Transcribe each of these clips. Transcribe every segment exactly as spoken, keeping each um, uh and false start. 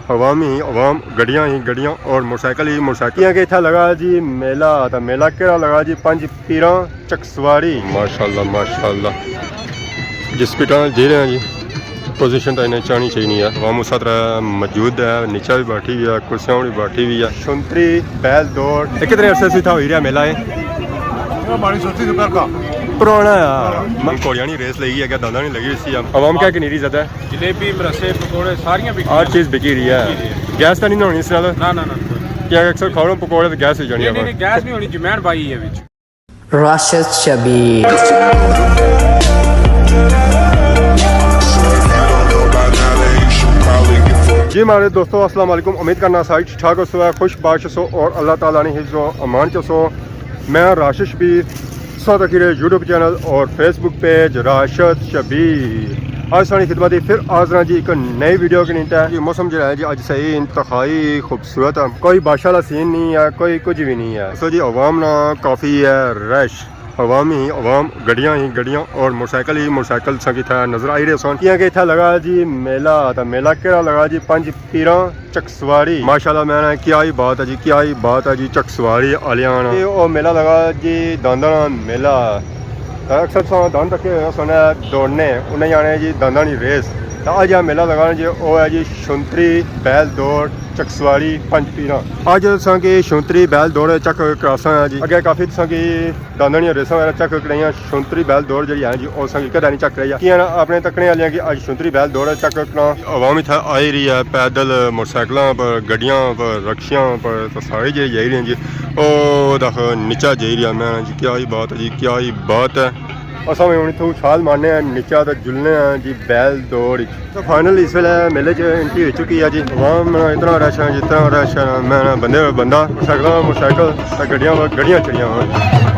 عوام ہی عوام، گڈیاں ہی گڈیاں اور موٹر سائیکل ہی موٹر سائیکل۔ کیونکہ اتھا لگا جی میلہ، تا میلہ کیڑا لگا جی؟ پنج پیراں چکسواری۔ ماشاءاللہ، ماشاءاللہ۔ جس پٹاں جی رہے ہیں جی، پوزیشن تو انہیں چاہنی چاہیے نہیں ہے۔ عوام اس طرح موجود ہے، نیچا بھی بیٹھی ہوئی ہے، کرسیاں بھی بیٹھی ہوئی ہے۔ شنتری بیل دوڑ ایک طرح عرصے سے تھا ہوئی رہا میلہ ہے۔ ہماری سوچی دوپہر کا پرانا ہے۔ گھوڑیاں نہیں ریس لگی ہے، کیا دانداں نہیں لگی ہوئی سی۔ عوام کیا کنی رہی زیادہ ہے؟ جلیبی، مرسے، پکوڑے، ساریاں بکی ہر رہیاں۔ چیز بکی رہی ہے۔ بکی رہی ہے۔ گیس تو نہیں نہ ہونی اس نال؟ نہ، نہ، نہ، کوئی۔ کیا اکثر کھاؤ پکوڑے تو گیس ہو جانی نہیں، ہے؟ نہیں، نہیں، گیس نہیں ہونی، جمین پائی ہے وچ۔ راشد شبیر۔ جی ماڑے دوستو، السلام علیکم۔ امید کرنا ساری ٹھیک ٹھاک ہوسو، خوش باش ہوسو اور اللہ تعالیٰ نے حفظ و امان چ ہوسو۔ میں راشد شبیر، سو تک یوٹیوب چینل اور فیس بک پیج راشد شبیر۔ آج ساری خدمت ہی پھر حاضر ہاں جی ایک نئی ویڈیو کے نیتے۔ یہ موسم جو ہے جی اج صحیح انتہائی خوبصورت ہے، کوئی بارش والا سین نہیں ہے، کوئی کچھ بھی نہیں ہے۔ سو جی عوام نا کافی ہے رش، عوام ہی عوام، گڈیاں ہی گڈیاں اور موٹر سائیکل ہی موٹر سائیکل ساں کی تھا نظر آئی رہے سن۔ کیونکہ اتھا لگا جی میلہ، تا میلہ کیڑا لگا جی؟ پنج پیراں چکسواری۔ ماشاءاللہ میں نا کیا ہی بات ہے جی، کیا ہی بات ہے جی چکسواری آلیاں نا۔ تے او میلہ لگا جی دانداں نا میلہ۔ تے اکثر تساں داند تکے ہونے سن دوڑنے، انہیں آنے جی دانداں نی ریس۔ تے اج اے میلہ لگا جی، او ہے جی شونتری بیل دوڑ چکسواری پنج پیراں۔ اج تساں کی شونتری بیل دوڑ چیک کراساں جی۔ اگے کافی تساں کی دانداں نیاں ریساں وغیرہ چیک کرائیاں، شونتری بیل دوڑ جیڑی ہے جی، او تساں کی کدے نہیں چیک کرائی۔ کیاں نا اپنے تکنے آلیاں کی اج شونتری بیل دوڑ چیک کراں۔ عوام اتھا آئی رہی ہے، پیدل، موٹر سائیکلاں پر، گڈیاں پر، رکشیاں پر، تو ساری جیڑی جائی رہی ہیں جی، او دیکھ نیچا جائی رہی ہے۔ میں جی کیا ہی بات ہے جی، کیا ہی بات ہے۔ اساں وی ہن اتھوں چھال مارنے آں، نیچا تے جلنے آں جی بیل دوڑ اچ۔ تو فائنل اس ویلے میلے چ انٹری ہوئی چکی ہے جی۔ عوام اتنا رش ہے جی، اتنا رش ہے، میں نہ بندے بندہ، موٹر سائیکل، موٹر سائیکل، تے گڈیاں، گڈیاں چڑیاں ہوئیاں۔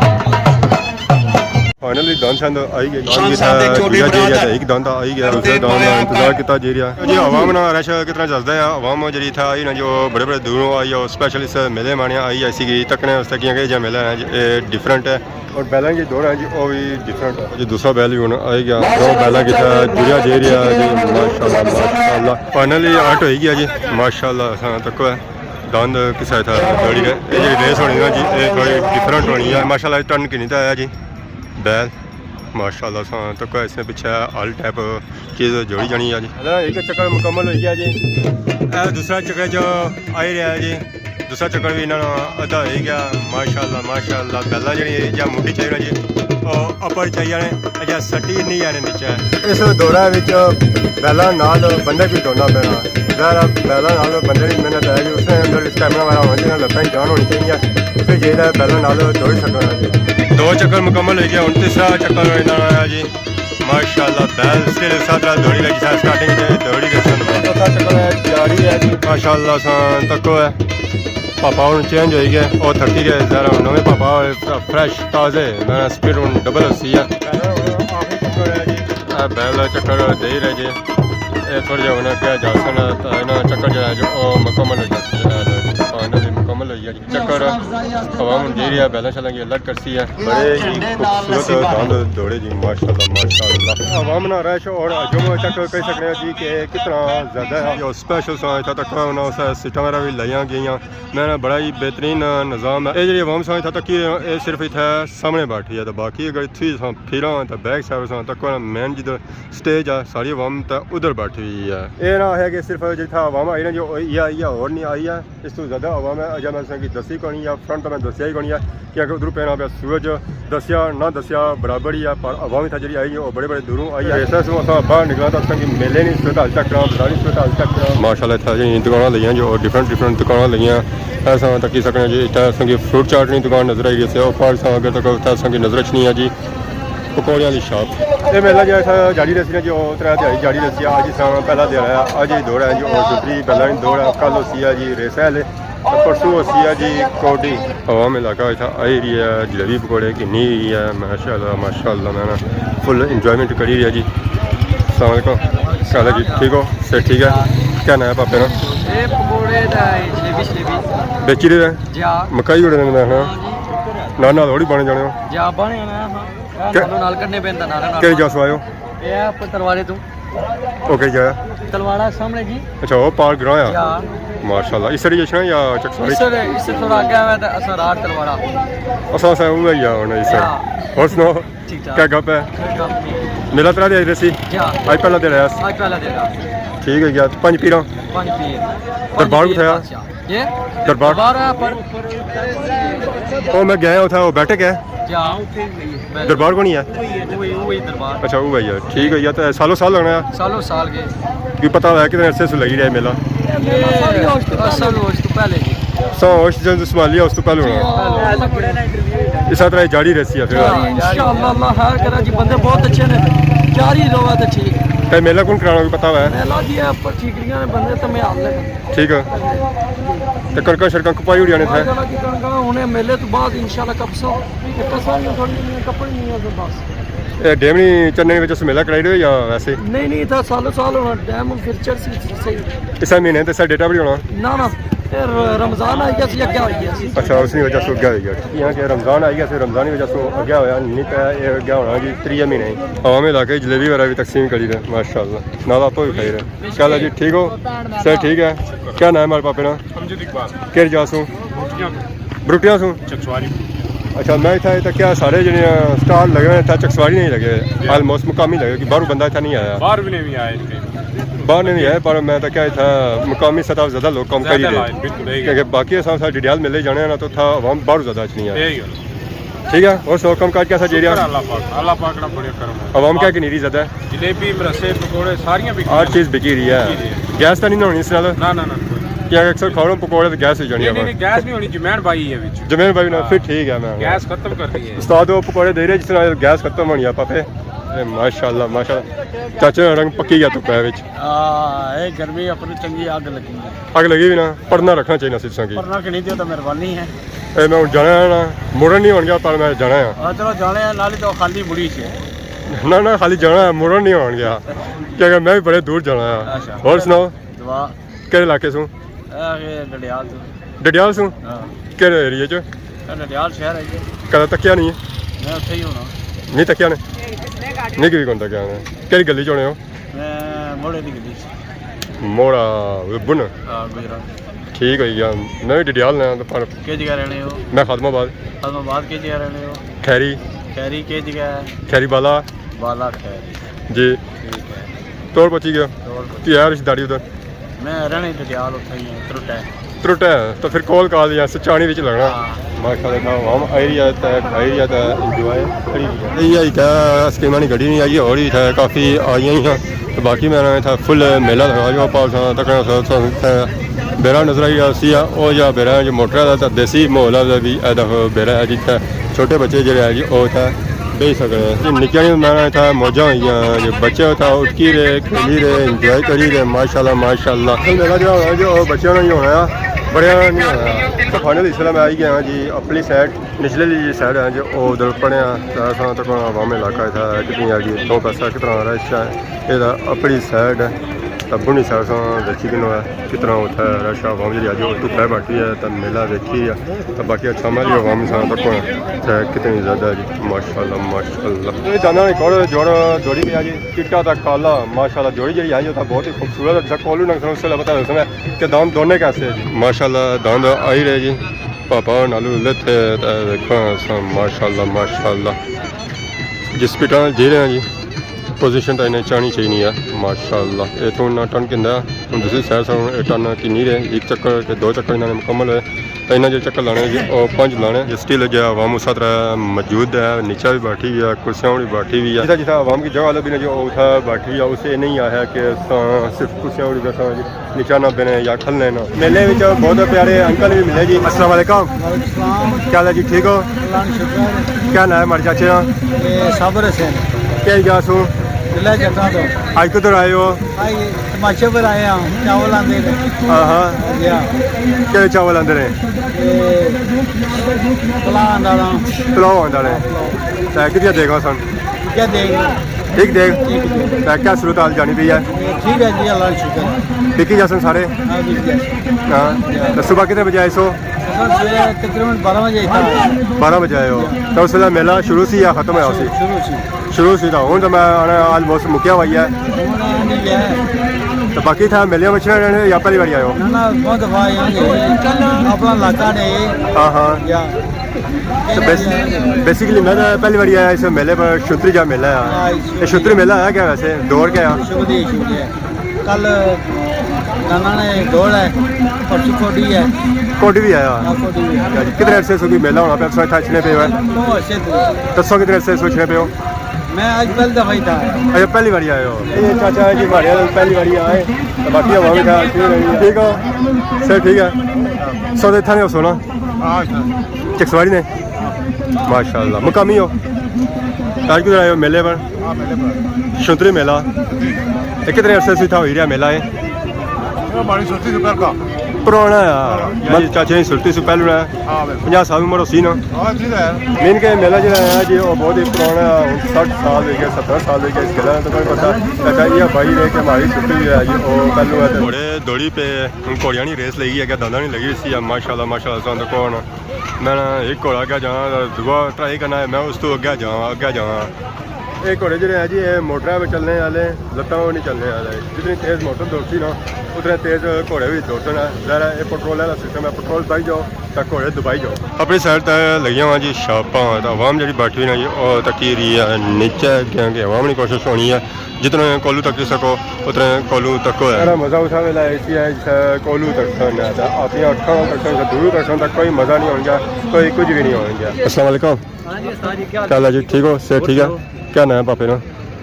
فائنلی داند شاند آئی گئے۔ داند کی تھا دوجا جی رہیا، ایک داند آئی گیا، دوسرا داند دا انتظار کیتا جی رہیا۔ جی عوام نا رش کتنا زیادہ ہے، عوام جڑی تھا آئی نا جو بڑے بڑے دوروں آئی ہے، اسپیشل اس میلے مانے آئی ہے، اسی کی تکنے واسطے کیاں کہ یہ میلہ ہے جی، اے ڈفرنٹ ہے۔ اور بیلاں کی دوڑ ہے جی، او وی ڈفرنٹ ہے۔ جی دوسرا بیل وی ہن آئی گیا، دو بیلاں کی تھا جڑیا جی رہیا جی، ماشاءاللہ، ماشاءاللہ۔ فائنلی آؤٹ ہوئی گیا جی، ماشاءاللہ، اساں تکو ہے۔ داند کسا تھا دوڑی رہے۔ اے جڑی ریس ہونی نا جی، اے تھوڑی ڈفرنٹ ہونی ہے۔ ماشاءاللہ ٹرن کنی تے آیا جی بیل۔ ماشاءاللہ ساں تکو اس نے پچھے آل ٹائپ چیز جوڑی جانی ہے جی۔ ہلا ایک چکر مکمل ہوئی گیا جی۔ اے دوسرا چکر جو آئی رہیا ہے جی۔ دوسرا چکر بھی انہاں نا ادھا ہوئی گیا۔ ماشاءاللہ، ماشاءاللہ۔ بیلاں جڑی ہے جا مٹی چاہیے نا جی۔ او اپر چاہیے نے، اجا سٹی نہیں آنے نیچے۔ اس دوڑا وچ بیلاں نال بندے بھی دوڑنا پینا۔ ظاہر ہے، بیلاں نال بندے دی محنت ہے جی، اس نے اندر اسٹیمنا والا ہونا چاہیے، لتاں دی جان ہونی چاہیے، پھر جیڑا بیلاں نال دوڑ سکنا ہے جی۔ دو چکر مکمل ہوئی گیا، ہن تیسرا چکر انہاں آیا جی۔ ماشاءاللہ، بیل سٹل اس طرح دوڑی رہی جس طرح سٹارٹنگ تے دوڑی رہے سن۔ چوتھا چکر ہے، جاری ہے جی۔ ماشاءاللہ، ساں تکو ہے۔ پاپا ہن چینج ہوئی گئے، او تھکی گئے، ذرا ہن نویں پاپا ہوئے، فریش، تازے، میں سپیڈ ہن ڈبل ہوسی ہے۔ اے بیل چکر دے ہی رہے جے۔ اے تھوڑے جے ہن اگے جاسن، تے انہاں چکر جیڑا ہے جو او مکمل ہو جاسی ہے۔ فائنلی مکمل ہوئی گیا جی چکر۔ عوام ہن جی رہی ہے، بیلاں شیلاں کی الگ کرسی ہے۔ بڑے ہی خوبصورت داند دوڑے جی، ماشاءاللہ، ماشاءاللہ۔ عوام نا رش اور ہجوم چیک کر سکنے ہو جی کہ کتنا زیادہ ہے۔ جو اسپیشل ساں اتھا تک انہاں سیٹاں وغیرہ بھی لائیاں گئیاں۔ میں نا بڑا ہی بہترین نظام ہے۔ اے جڑی عوام ساں اتھا تک اے صرف اتھا سامنے بیٹھی ہے، تے باقی اگر اتھی ساں پھراں تے بیک سائیڈ ساں تک نا مین جدھر سٹیج ہے، ساری عوام تے ادھر بیٹھی ہوئی ہے۔ اے نا ہے کہ صرف جتھا عوام آئی نا جو اے آئی ہے، اور نہیں آئی ہے۔ اس تو زیادہ عوام ہے، اجا میں تساں کی دسی کونی ہے، فرنٹ تو میں دسیا ہی کونی ہے، کیونکہ ادھروں پینا پیا سورج، دسیا نہ دسیا برابر ہی ہے، پر عوام اتھا جڑی آئی ہے، وہ بڑے بڑے دوروں آئی ہے۔ اس طرح سے اساں باہر نکلا تو اساں کی میلے نہیں صورت حال چیک کراں، بازاری صورت حال چیک کراں۔ ماشاءاللہ، اتھا جی دکاناں لگیاں جو ڈفرنٹ ڈفرنٹ دکاناں لگیاں۔ ایسا تکی سکنے جی، اتھا اساں کی فروٹ چاٹ نی دکان نظر آئی رہی ہے، اوپر ساں اگر تک اتھا اساں کی نظر اچھنی ہے جی۔ پکوڑیاں دی شاپ۔ اے میلہ جو ہے جاری رہسی نا جی، او ترے دیہاڑی جاری رہسی۔ اج اساں پہلا دیہاڑا ہے، اج ہی دوڑ ہے جی، اور دوسری پہلا ہی دوڑ ہے، کل ہوسی ہے جی ریسہ آلے، تے پرسوں ہوسی ہے جی کوڈی۔ عوام علاقہ اتھا آئی رہی ہے، جلیبی پکوڑے گھنی رہی ہے، ماشاءاللہ، ماشاءاللہ، میں نا فل انجوائمنٹ کری رہی ہے جی۔ السلام علیکم، کیا حال ہے جی؟ ٹھیک ہو؟ صحت ٹھیک ہے؟ کیا نام ہے پاپے نا؟ اے پکوڑے تے جلیبی شلیبی۔ بیچی رہے ہیں؟ جی ہاں۔ مکائی اڑے نے میں نا۔ ہاں جی۔ نال نال ہوڑی بانے جانے ہو؟ جی ہاں، بانے جانے ہاں۔ اے کہ-، نالوں نال کرنے پین تاں نالوں نال۔ کہڑی جا سوایو؟ اے اپر تلواڑے تو۔ اوکے جایا۔ تلواڑا سامنے جی۔ اچھا، وہ پار گراں آ۔ یا۔ ماشاءاللہ، اس سائیڈ جشن ہے یا چکسواری؟ اس سائیڈ، اس سے تھوڑا اگے آوے تے اساں راڑ تلواڑا۔ اساں، اساں اوہی آ ہونا اس سائیڈ۔ یا۔ اور سناؤ؟ ٹھیک ٹھاک۔ کیا گپ ہے؟ کوئی گپ نہیں۔ میلہ ترا دے رہے سی؟ جی ہاں۔ آج پہلا دن آیا سی؟ آج پہلا دن آیا۔ ٹھیک ہے یار، پنج پیراں؟ پنج پیر۔ دربار کتھے آ؟ جی؟ دربار؟ دربار ہے پر او میں گیا اتھا، وہ بیٹھک ہے؟ جی ہاں۔ دربار کونی ہے؟ وہی، وہی، وہی دربار۔ اچھا، وہ ہے یار، ٹھیک ہے یار، تو سالوں سال لگنا ہے؟ سالوں سال کے۔ کوئی پتہ ہے کتنے عرصے سے لگی رہا ہے میلہ؟ اصل ہوش تو پہلے جی۔ سو ہوش جن سنبھالی ہے، اس تو پہلے ہونا۔ اس طرح جاری رہسی ہے پھر۔ ہاں، انشاءاللہ، اللہ خیر کرے جی، بندے بہت اچھے نے، جاری رہے تو ٹھیک۔ تے میلہ کون کرانا، کوئی پتہ ہے؟ میلہ جی ہے پر ٹھیکریاں نے بندے تے میں حال لگا۔ ٹھیک ہے۔ تے کڑکاں شڑکاں کپائی اڑیاں نے تھے؟ ماشاءاللہ جی، کڑکاں ہنے میلے تو بعد انشاءاللہ کپساں۔ تے کساں نے تھوڑی جیاں کپنیاں نے بس۔ اے ڈیمنی چننے وچ اس میلہ کرائی رہے ہو یا ویسے؟ نہیں، نہیں، اتھا سالوں سال ہونا، ڈیم پھر چڑھسی صحیح۔ اس مہینے تے سا ڈیٹا بھی ہونا؟ نہ، نہ، اے ر-، رمضان آئی گیا سی، اگے ہوئی گیا سی۔ اچھا، اس وجہ سے اگے ہوئی گیا۔ یہاں کہ رمضان آئی گیا سی، رمضان کی وجہ سے اگے ہویا، نہیں تے اے اگے ہونا جی، تریے مہینے ہی۔ عوام علاقے جلیبی وغیرہ بھی تقسیم کری رہے، ماشاءاللہ۔ نال آپ بھی کھائی رہے۔ کیا حال ہے جی، ٹھیک ہو؟ صحت ٹھیک ہے؟ کیا نام ہے ہمارے پاپے نا؟ امجد اقبال۔ کہڑی جا سوں؟ بروٹیاں۔ بروٹیاں سوں؟ چکسواری۔ اچھا، میں اتھا، اتھا کیا سارے جڑے سٹال لگے ہوئے، اتھا چکسواری نہیں لگے ہوئے، جی۔ آلموسٹ مقامی لگے کہ باہروں بندہ اتھا نہیں آیا۔ باہر بھی نہیں آئے اتنے۔ باہر نہیں آئے، پر میں تو کیا اتھا مقامی سطح زیادہ لوگ کم کری زیادہ دے۔ لائن، بالکل، یہی کہ گل۔ باقی اساں، اساں ڈڈیال میلے جانے نا تو اتھا عوام باہروں زیادہ اچھنی ہے۔ یہی گل۔ ٹھیک ہے، اور سو کم کاج کیسا جی رہا؟ شکر اللہ پاک، اللہ پاک نا بڑے کرم ہے۔ عوام کیا گھنی رہی زیادہ؟ جلیبی، مرسے، پکوڑے، ساریاں بکی ہر رہی چیز بکی رہی ہے۔ بکی رہی ہے۔ گیس تو نہیں نہ ہونی اس نال؟ نہ، نہ، نہ، کوئی۔ کیا اکثر کھاؤ نا پکوڑے تو گیس ہی جانی نہیں، ہے نہیں، بس۔ نہیں، گیس نہیں ہونی، جمین بائی ہے وچ۔ جمین بائی نا، ہاں۔ پھر ٹھیک ہے، میں گیس ختم کر دی ہے۔ استاد وہ پکوڑے دے رہے جس نال گیس ختم ہونی ہے، پاپے۔ اے ماشاءاللہ، ماشاءاللہ۔ چاچے نا رنگ پکی گیا تو پے وچ۔ ہاں، اے گرمی اپنی چنگی اگ لگی ہے۔ اگ لگی بھی نا، پڑھنا رکھنا چاہیے نا سرساں کی۔ پڑھنا کہ نہیں دے تو مہربانی ہے۔ اے میں ہن جانا ہے نا، مڑن نہیں ہون گیا، پر میں جانا ہے۔ ہاں، چلو جانے ہیں، نالی تو خالی مڑی سے۔ نہ، نہ، خالی جانا ہے، مڑن نہیں ہون گیا۔ کیونکہ میں بھی بڑے دور جانا ہے۔ اچھا۔ اور سناؤ؟ دعا۔ کہڑے علاقے سوں؟ اے ڈڈیال سوں۔ ڈڈیال سوں؟ ہاں۔ کہڑے ایریے چ؟ اے ڈڈیال شہر ہے جی۔ کدے تکیا نہیں ہے؟ میں اتھے ہی ہونا۔ نہیں تکیا نے؟ نہیں، کبھی کون تکیا نے۔ کہڑی گلی چ ہونے ہو؟ میں موڑے دی گلی چ۔ موڑا بن؟ ہاں، گجرات۔ ٹھیک ہوئی گیا۔ میں بھی ڈڈیال نے ہاں، پر کے جگہ رہنے ہو؟ میں خادم آباد۔ خادم آباد کے جگہ رہنے ہو؟ کھیری۔ کھیری کے جگہ ہے؟ کھیری بالا۔ بالا کھیری۔ جی۔ ٹھیک ہے۔ توڑ پہنچی گیا۔ توڑ پہنچی۔ تو یار رشتہ داری ادھر؟ میں رہنے ڈڈیال اتھے ہی ہاں، ترٹا ہے۔ ترٹا ہے، تو پھر کول کال یا سچانی وچ لگنا۔ ہاں۔ ماشاءاللہ، عوام آئی رہی ہے، تے کھائی رہی ہے، تے انجوائے کری رہی ہے۔ یہ آئی تھا، سکیمانی گھڑی نہیں آئی، اور ہی تھا، کافی آئی ہیں۔ تو باقی میں تھا فل میلہ لگا جو پاس تک بیرا نظر آئی رہا سی، او یا بیرا جو موٹر ہے، تے دیسی ماحول ہے، بھی اے دفعہ بیرا ہے جتھے چھوٹے بچے جڑے ہیں جی، او اتھا بہی سکنے ہیں۔ جی، نکیاں نی میں اتھا موجاں ہوئی ہیں، جو بچے اتھا اٹکی رہے، کھیلی رہے، انجوائے کری رہے، ماشاءاللہ، ماشاءاللہ۔ میلہ جڑا ہونا جی، او بچیاں نا ہی ہونا ہے، بڑیاں نا نہیں ہونا ہے۔ تو فائنل اس ویلے میں آئی گیا ہاں جی اپنی سائیڈ، نچلے لی جی سائیڈ ہے جی، او ادھر پڑھے ہیں، تے اساں تک عوام علاقہ اتھا کتنی آ گئی، دو پیسہ کتنا رش ہے، اے دا اپنی سائیڈ ہے۔ تے بنی سائیڈ ساں دیکھی کنو ہے، کتنا اتھا رش ہے، عوام جڑی اج او دھپے بیٹھی ہے، تے میلہ دیکھی ہے۔ تے باقی اچھا میں جو عوام ساں تک تے کتنی زیادہ ہے جی، ماشاءاللہ، ماشاءاللہ۔ اے جانا ایک اور جوڑا جوڑی بھی ہے جی، چٹا تے کالا، ماشاءاللہ، جوڑی جڑی ہے جی، او تاں بہت ہی خوبصورت ہے۔ جیسا کولو نہ سنو، اس ویلے پتہ لگ سکنا ہے کہ داند دوڑنے کیسے ہے جی۔ ماشاءاللہ، داند آئی رہے جی، پاپا نالو لیتے تے دیکھو ساں، ماشاءاللہ، ماشاءاللہ۔ جس پٹا جی رہے ہیں جی، پوزیشن تاں انہیں چاہنی چاہیے نہیں ہے، ماشاءاللہ۔ اے تو نہ ٹن کندا، ہن دوسری سائیڈ ساں اے ٹن کی نہیں رہے، ایک چکر کے دو چکر انہاں نے مکمل ہوئے۔ تے انہاں جو چکر لانے جی، او پنج لانے جی، سٹل جی عوام اس طرح موجود ہے، نیچے بھی بیٹھی ہوئی ہے، کرسیاں بھی بیٹھی ہوئی ہے۔ جتھا جتھا عوام کی جگہ لبھی نے جو اتھا بیٹھی ہوئی ہے، اسے نہیں آیا کہ اساں صرف کرسیاں بھی بیٹھا جی، نیچے نہ بنے یا کھلنے نہ۔ میلے وچ بہت پیارے انکل بھی ملے جی۔ السلام علیکم۔ وعلیکم السلام۔ کیا حال ہے جی، ٹھیک ہو؟ اللہ کا شکر ہے۔ کیا نام ہے ہمارے چاچے نا؟ اے صابر حسین۔ کیا جا سو؟ ضلع جٹاں تو۔ آج کدھر آئے ہو؟ آئی تماشے پر آئے ہاں، چاول آندے نے۔ ہاں ہاں۔ جی ہاں۔ کہڑے چاول آندے نے؟ اے پلاو آندا نا۔ پلاو آندا نے۔ تے کتنی دیگاں سن؟ کیا دیگ؟ ایک دیگ۔ ایک دیگ۔ تے کیا صورت حال جانی پئی ہے؟ اے ٹھیک ہے جی، اللہ کا شکر ہے۔ بکی جاسن سارے؟ ہاں، بکی جاسن۔ ہاں۔ تے صبح کتنے بجے آئے سو؟ اساں سویرے تقریباً بارہ بجے اتھا آئے۔ بارہ بجے آئے ہو۔ تے اس ویلے میلہ شروع سی یا ختم ہویا سی؟ شروع سی۔ شروع سی تھا، ہن تو میں آنا آلموسٹ مکیا ہوا ہی ہے۔ تو باقی تھا میلے مچھرے رہنے یا پہلی باری آئے ہو؟ نہ، نہ، بہت دفعہ آئے ہوں۔ اپنا علاقہ نے۔ ہاں، ہاں۔ یا تو بیس-، بیسیکلی میں تو پہلی باری آیا اس میلے پر، شنتری جا میلہ ہے۔ ہاں، اس یہ شنتری میلہ ہے کیا ویسے؟ دور کیا ہے؟ شکریہ، شکریہ۔ کل نانا نے دوڑ ہے، پرسوں کوڈی ہے۔ کوڈی بھی آیا؟ ہاں، کوڈی بھی ہے۔ کتنے عرصے سے کوئی میلہ ہونا پیا، تساں اتھا اچھنے پے ہو؟ بہت عرصے سے۔ تساں کتنے عرصے سے اچھنے پے ہو؟ میں اج پہلی دفعہ ہی تھا۔ اچھا، پہلی باری آئے ہو؟ یہ چاچا ہے جی، ہمارے یہاں پہلی باری آئے۔ تو باقی ہوا بھی تھا، ٹھیک ہو؟ سر، ٹھیک ہے۔ سو اتھا نے ہو سونا؟ ہاں، سر۔ چکسواری نے؟ ماشاءاللہ، مقامی ہو؟ آج کدھر آئے ہو میلے پر؟ ہاں، میلے پر۔ شنتری میلہ۔ یہ کتنے عرصے سے تھا ہوئی رہا میلہ ہے؟ یہ ہماری سرتی سے پہلے کا۔ پرانا ہے، ہاں۔ میری چاچے کی سرتی سے پہلے ہے۔ ہاں، بالکل۔ پنجاہ سال عمر ہوسی نا۔ ہاں، جی ہے۔ مین کے میلہ جڑا ہے جی، وہ بہت ہی پرانا ہے، ہن سٹھ سال ہوئی گئے، ستر سال ہوئی گئے اس گلا تو کوئی پتہ۔ چاچا یہ بھائی نے کہ ہماری سرتی جو ہے جی، وہ پہلو ہے۔ گھوڑے دوڑی پہ، گھوڑیاں نی ریس لگی ہے، کہ دانداں نی لگی سی، ماشاءاللہ، ماشاءاللہ، سان تو کون۔ میں نا ایک گھوڑا اگے جانا، دعا ٹرائی کرنا ہے، میں اس تو اگے جاواں، اگے جاواں۔ یہ گھوڑے جڑے ہیں جی، یہ موٹر پہ چلنے والے، لتاں وہ نہیں چلنے والے۔ جتنی تیز موٹر دوڑتی نا، اتنے تیز گھوڑے بھی دوڑتے ہیں۔ ظاہر ہے، یہ پٹرول والا سسٹم ہے، پٹرول پائی جاؤ، تو گھوڑے دبائی جاؤ۔ اپنی سائیڈ تے لگیاں ہوئیاں جی شاپاں، تے عوام جڑی بیٹھی ہوئی نا جی، وہ تکی رہی ہے نیچے، کیونکہ عوام نی کوشش ہونی ہے جتنے کولو تکی سکو، اتنے کولو تکو ہے۔ سارا مزہ اتھا ویلا ایسی ہے، جتھے کولو تکسن ہے، تے اپنی اکھاں نال تکسن، تے دوروں تکسن، تے کوئی مزہ نہیں ہونا، کوئی کچھ بھی نہیں ہونا۔ السلام علیکم۔ ہاں جی، استاد جی، کیا حال؟ کیا حال ہے جی؟ ٹھیک ہو؟ صحت ٹھیک ہے؟ کیا نام ہے پاپے نا؟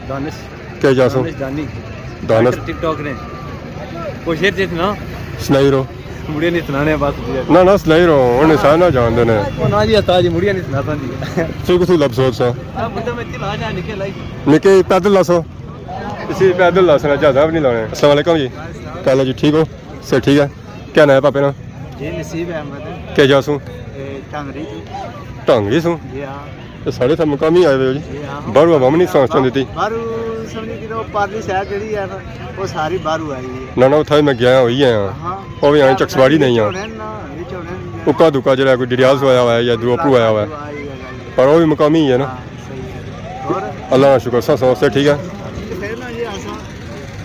دانش۔ کیا جاسو؟ دانش جانی۔ دانش۔ ٹک ٹاک نے۔ کوئی شعر تے سنا۔ سنائی رو۔ مڑے نہیں سنانے بس جی۔ نہ، نہ، سنائی رو، انہیں سارے نہ جان دینے۔ او نہ جی، استاد جی، مڑے نہیں سنا سن جی۔ تو کتھوں لب سوچ سا؟ آ بندہ میں چلا جا نکے لائی۔ نکے پیدل لاسو۔ اسی پیدل لاسنا، جہازاں بھی نہیں لانے۔ السلام علیکم جی۔ کیا حال ہے جی؟ ٹھیک ہو؟ صحت ٹھیک ہے؟ کیا نام ہے پاپے نا؟ جی، نصیب احمد۔ کیا جاسو؟ اے، ٹانگری تو۔ ٹانگری سو؟ جی ہاں۔ تے سارے تھا مقامی آئے ہوئے ہو جی؟ جی ہاں۔ باہروں عوام نہیں سانس چاہندی تھی؟ باہروں سمجھی کہ وہ پارلی سائیڈ جڑی ہے نا، وہ ساری باہروں آئی ہے۔ نہ، نہ، اتھا میں گیا ہوئی آیا۔ ہاں۔ وہ بھی آئیں چکسواری نہیں آ۔ وچ ہونے نا، وچ ہونے نا۔ اکا دکا جڑا کوئی ڈڈیال سو آیا ہوا ہے یا دو اپرو آیا ہوا ہے۔ آئی ہے۔ پر وہ بھی مقامی ہی ہے نا۔ ہاں، صحیح ہے۔ اور؟ اللہ کا شکر، سب سب سے ٹھیک ہے۔ پھر نا جی، اساں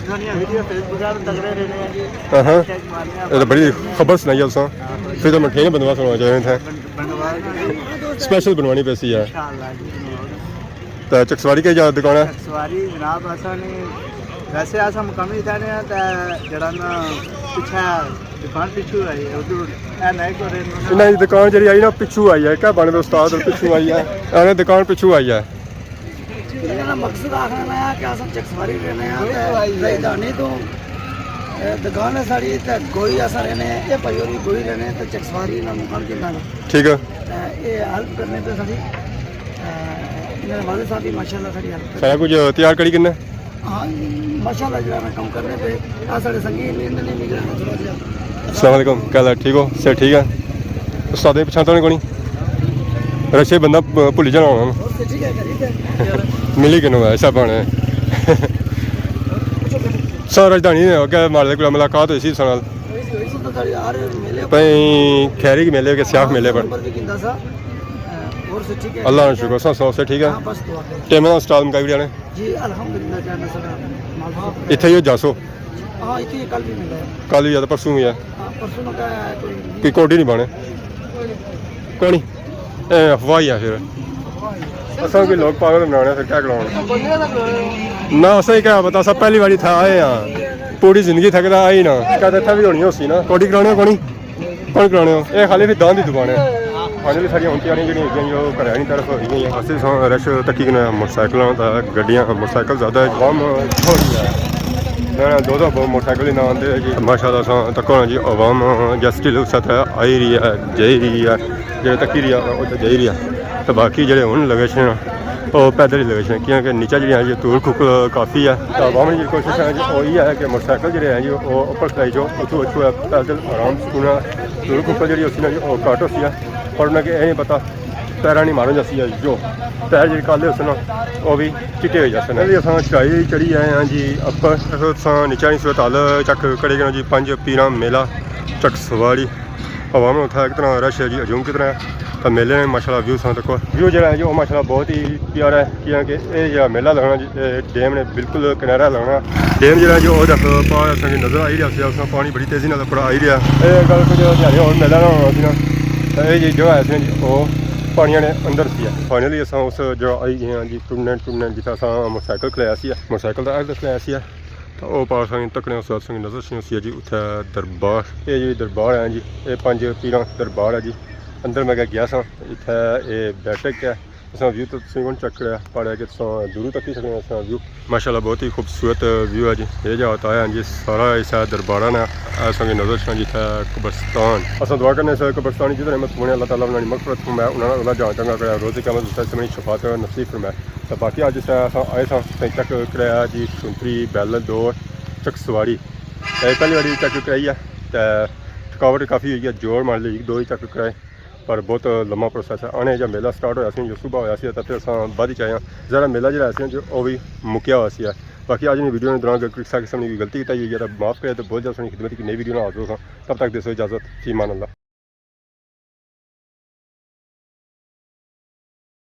دنیا ویڈیو فیس بک پر تگڑے رہنے ہیں جی۔ ہاں ہاں۔ چیک مارنے ہیں۔ یہ تو بڑی خبر سنائی ہے تساں۔ ہاں۔ پھر تو میں ٹھیک بندوبست ہونا چاہیے تھا۔ بن-، بنوا کے۔ اسپیشل بنوانی پیسی ہے۔ انشاءاللہ جی، بنوا کے۔ تے چکسواری کیا جا دکان ہے؟ چکسواری جناب، اساں نے ویسے اساں مقامی اتھا نے آں، تے جڑا نا پچھے دکان پچھو آئی ہے، ادھر اے نئے کو رہے انہاں دی دکان جڑی آئی نا پچھو آئی ہے، کیا بنے دے استاد، پچھو آئی ہے، اے دکان پچھو آئی ہے۔ انہاں نا مقصد آخنا ہے کہ اساں چکسواری رہنے آں، تے راجدھانی تو، اے، دکان ہے ساڑی، تے گوئی اساں رہنے، اے بھائی ہوری گوئی رہنے، تے چکسواری نا مقام کیندا نا۔ ٹھیک ہے۔ تے اے ہیلپ کرنے پہ ساڑی، تے انہاں دے والد صاحب بھی ماشاءاللہ ساڑی ہیلپ کرنے۔ سارا کچھ تیار کری کنے؟ ہاں، ماشاءاللہ جڑا میں کم کرنے پہ، آ ساڑے سنگی نیند نہیں مل رہا تھوڑا جہا۔ السلام علیکم، کیا حال ہے؟ ٹھیک ہو؟ صحت ٹھیک ہے؟ استاد نے پچھانتا نہیں کونی؟ رشے بندہ پ-، بھلی جانا ہونا نا۔ ٹھیک ہے، ٹھیک ہے۔ ملی کنوں ہے، ایسا بنے۔ سر راجدھانی نے اگے مالے کولا ملاقات ہوئی سی سنال۔ پئی کھیری کے میلے کے سیاخ میلے پر۔ اللہ کا شکر، سب سب سے ٹھیک ہے۔ ٹیمے دا سٹال مکائی وڑیا نے۔ جی، الحمدللہ، جانا سارا مال شکر ہے۔ اتھے ہی ہو جاسو؟ ہاں، اتھے ہی کل بھی ملا ہے۔ کل بھی ہے تو پرسوں بھی ہے۔ ہاں، پرسوں میں کہا ہے کوئی نہیں۔ کوئی کوڈی نہیں بانے؟ کوئی نہیں۔ اے، افواہ ہی ہے پھر۔ اساں کوئی لوگ پاگل بنانے پھر کیا کراؤن؟ نہ، اساں ہی کیا پتا، اساں پہلی باری تھا آئے ہاں۔ پوری زندگی تھکدا آئی نہ۔ کیا اتھا بھی ہونی ہوسی نا؟ کوڈی کرانے ہو کونی؟ کون کرانے ہو؟ اے خالی بھی دان دی دکان ہے۔ فائنلی ساڑیاں ہن تیاریاں جڑیاں ہوئی گئیاں، او گھر آلی طرف ہوئی گئیاں۔ اساں ساں رش تکی کنے موٹر سائیکلاں دا، گڈیاں، موٹر سائیکل زیادہ ہے، عوام تھوڑی ہے۔ میں دو دو موٹر سائیکل ہی نہ آندے جی۔ ماشاءاللہ ساں تکو نا جی، عوام جسٹی لوگ ساتھ آئی رہی ہے، جائی رہی ہے، جڑے تکی رہی ہے، او تے جائی رہی ہے۔ تے باقی جڑے ہن لگے سے نا، او پیدل ہی لگے سے، کیونکہ نیچے جڑے ہیں جی دھول کھکل کافی ہے۔ تے عوام نی جڑی کوشش ہے جی، او یہ ہے کہ موٹر سائیکل جڑے ہیں جی، او اوپر کھڑائی جو، اتھوں، اتھوں پیدل آرام سکون ہے۔ دھول کھکل جڑی ہوسی نا جی، او گھٹ ہوسی ہے، پر انہاں کی اے نہیں پتہ پیراں نی مارن جاسی ہے جو پیر جڑے کالے ہوسن نا، او وی چٹے ہوئی جاسن۔ پہلے اساں چڑھائی چڑھی آئے ہاں جی اپر، اساں نیچے نی صورت حال چیک کری گئے جی، پنج پیراں میلہ چکسواری۔ عوام اتھا کتنا رش ہے جی، ہجوم کتنا ہے۔ تاں میلے نے ماشاءاللہ ویو ساں تکو۔ ویو جیہڑا ہے جی، او ماشاءاللہ بہت ہی پیارا ہے، کیونکہ اے جیہڑا میلہ لگنا جی، اے ڈیم نے بالکل کنارہ لگنا۔ ڈیم جیہڑا ہے جی، او دیکھو پار اساں کی نظر آئی رہیا سی، اس پانی بڑی تیزی نال اپر آئی رہیا۔ اے اگر کچھ دیہاڑے ہور میلہ نہ ہونا سی نا، تاں اے جی جگہ ہے سی جی، او پانیاں نے اندر سی ہے۔ فائنلی اساں اس جگہ آئی گئے ہاں جی، ٹرنے ٹرنے جتھے اساں موٹرسائیکل کھلایا سی، موٹرسائیکل دا ایکسیڈنٹ کھلایا سی۔ تاں او پار اساں کی تکنے اس وقت اساں کی نظر سی ہے جی، اتھے دربار، اے جی دربار ہے جی، اے پنج پیراں دربار ہے جی۔ اندر میں گیا ساں، اتھے اے بیٹھک ہے۔ اساں ویو تو تساں کون چیک کریا، پہاڑے کہ تساں دوروں تکی سکنے ہو اساں ویو۔ ماشاءاللہ بہت ہی خوبصورت ویو ہے جی۔ اے جا ہوتا ہے جی، سارا حصہ درباراں نا۔ اساں کی نظر چاں جی اتھے قبرستان۔ اساں دعا کرنے سے قبرستان جتنے مت ہونے، اللہ تعالیٰ انہاں دی مغفرت فرمائے، انہاں نا اللہ جان چنگا کرے، روز قیامت اس سمیں شفاعت نصیب فرمائے۔ تاں باقی اج اس طرح اساں آئے ساں، تساں چیک کرایا جی، سنتری بیل دور چک سواری۔ تے پہلی واری چیک کرائی ہے، تے تھکاوٹ کافی ہوئی ہے، جوڑ مار لئی، ایک دو ہی چیک کرائے، پر بہت لمبا پروسیس ہے۔ آنے جا میلہ سٹارٹ ہویا سی، جو صبح ہویا سی، تاں پھر اساں بعد وچ آئے ہاں۔ ذرا میلہ جیہڑا سی جو او وی مکیا ہویا سی۔ باقی اج نی ویڈیو نے دوران اگر کسا قسم نی کوئی غلطی کیتی ہوئی ہے تاں معاف کرے، تے بہت جلد تساں نی خدمت کی نئی ویڈیو نال حاضر ہوساں۔ تب تک دیسو اجازت، فی امان اللہ۔